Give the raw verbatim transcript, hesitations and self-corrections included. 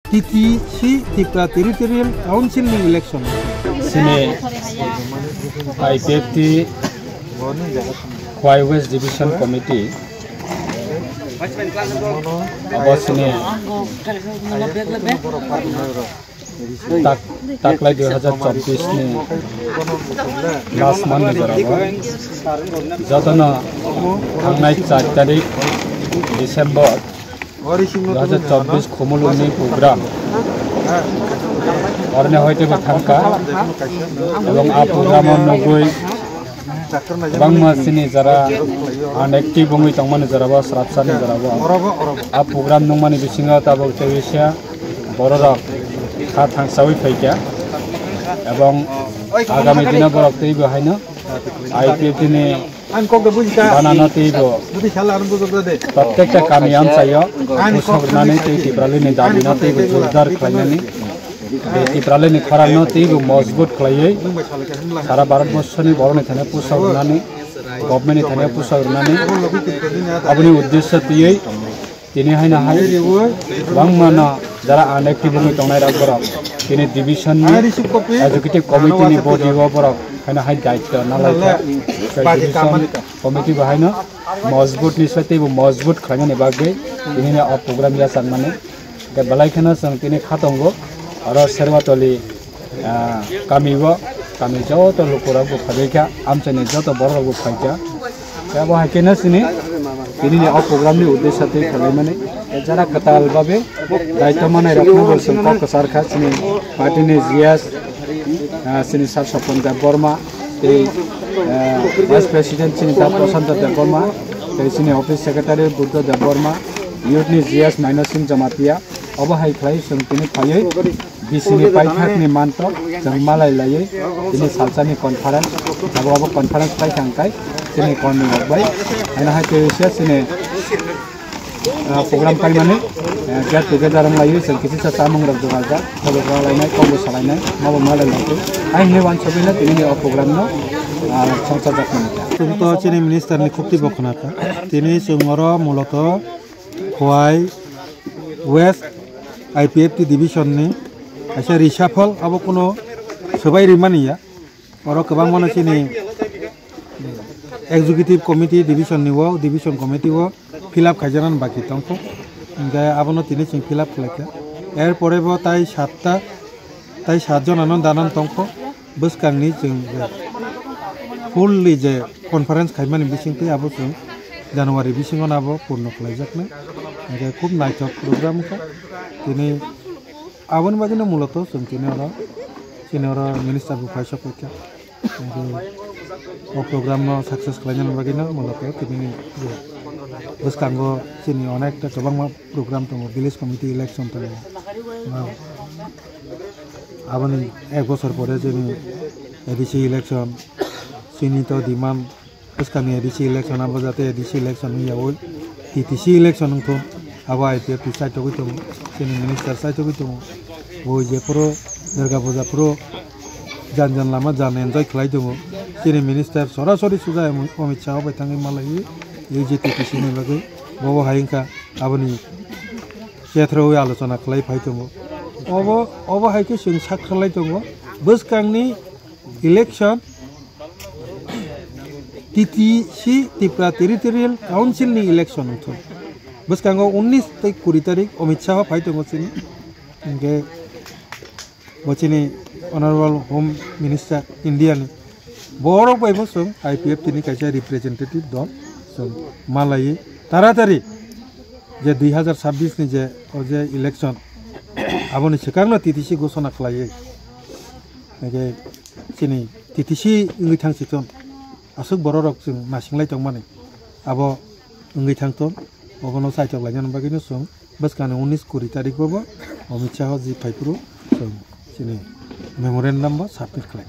T T C Tripura Territorial Council ni election. Sini I P F T Khowai West Division Committee abo sini tak, taklai dui hajar chobbish ni last month ni jora bo jotono thangnai char tarik December dui hajar chobbish khumulwng ni program oroni hoite bo thangkha, ebong a program o nugwi kwbangma chini jara unactive wngwi tongmani jora bo, srapsani jora bo a program nungmani bisingo tabuk tei bisa bororok kha thangsawi phaikha, ebong agami dino borok teibo haino I P F T ni Ani kok da buji kha. Banano teibo. Buji khala ang bujok da de. Prottekta kami amchaio. Ani kok pusakrwnani tei Tipralini dabino teibo jordar khlainani. Tei Tipralini khorangno teibo mojbut khlaiwi sara Bharat borsoni borokni thani pusakrwnani, government ni thani pusakrwnani. Aboni uddesyo twiwi tini haino hai bangmano jara unactive wngwi tongnai rok borok tini division ni executive committee ni body o borok haino hai daityo nalaikha. Tei division committee bo haino mojbut ni sai teibo mojbut khlainani bagwi tini ni o program yachakmani. Tei belai kheno chwng tini kha tongo oro Serwatoli ah, kami o, kami joto lukurok bo phaibaikha, amchaini joto bororok bo phaikha. Tei abo hai kheno chini tini ni o program ni uddesyo tei khwlaimani jara kwtal babe daityo manai rokno bo chwng kok kwchar kha chini party ni G S, ah, chini Sir Sopon Debbarma tei, ah, Vice President chini Da Prasanta Debbarma tei chini Office Secretary Buddha Debbarma, Youth ni G S Maino Singh Jamatia, obo hai khlai chwng tini phaiwi B C ni paithakni mantok chwng malai laiwi tini salsani conference, abo abo conference paithak kai chini kormi rok bai. Haino hai tei se chini, ah, program paimani, eh, get together wng laiwi chwng kisi sa chamung rok jogajak, khobok rok lainai, kokbo salainai, mabo malai lai tei. Hai hinwi wansugwi no tini ni o program no, ah, songchajak mani. Chwng to chini minister ni khukti bo khna kha. Tini chwng oro muloto Khowai West I P F T division ni kaisa reshuffle abo kuno swbai rimani ya. Oro kwbangmano chini executive committee division ni o, division committee o fill up khaijaknani baki tongkho. Hinkhe abono tini chwng fill up khlaikha. Er pore bo tai satta, tai sat jonano danan tongkho. Bwskangni chwng je fully je conference khaimani bisingtwi abo chwng January bisingo no abo purno khlaijaknai. Hinkhe khub naithok program wngkha. Tini aboni bagwino muloto chwng tini oro, chini oro minister bo phai sokphaikha. Hinkhe o program no success khlainani bagwino muloto tini bwskango chini onekta kwbangma program tongo, village committee election tongo. Aboni ek bosor pore chini A D C election, chini to demand bwskangni A D C election, abo jate A D C election wngya oi, T T C election wngthun, abo I P F T saitogwi tongo, chini minister saitogwi tongo, bo jephuru Durga Puja phuru jan jan lama jan enjoy khlai tongo, chini minister sorasori suja Amit Shah bai thangwi malaiwi, ei je T T C ni bagwi, bobo hai wngkha aboni Kethrowi alochona khlai phai tongo. Obo, obo hai khe chwng sak khlai tongo. Bwskangni election T T C, Tripura Territorial Council ni election wngthun. Bwskango unnish tei kuri tarik Amit Shah phai tongo chini. Hinkhe bo chini Honorable Home Minister India ni, borok bai bo chwng I P F T ni kaisa representative dol chwng malaiwi taratari je dui hajar chabbish ni je o je election aboni swkangno T T C ghosona khlaiwi, hinkhe chini T T C wngwi thang sikon aswk bororok chwng nasinglai tongmani abo wngwi thangthun, obono saitok lainani bagwino chwng bwskangni unnish kuri tarik o bo Amit Shah ji phaiphuru chwng chini memorandum bo submit khlai.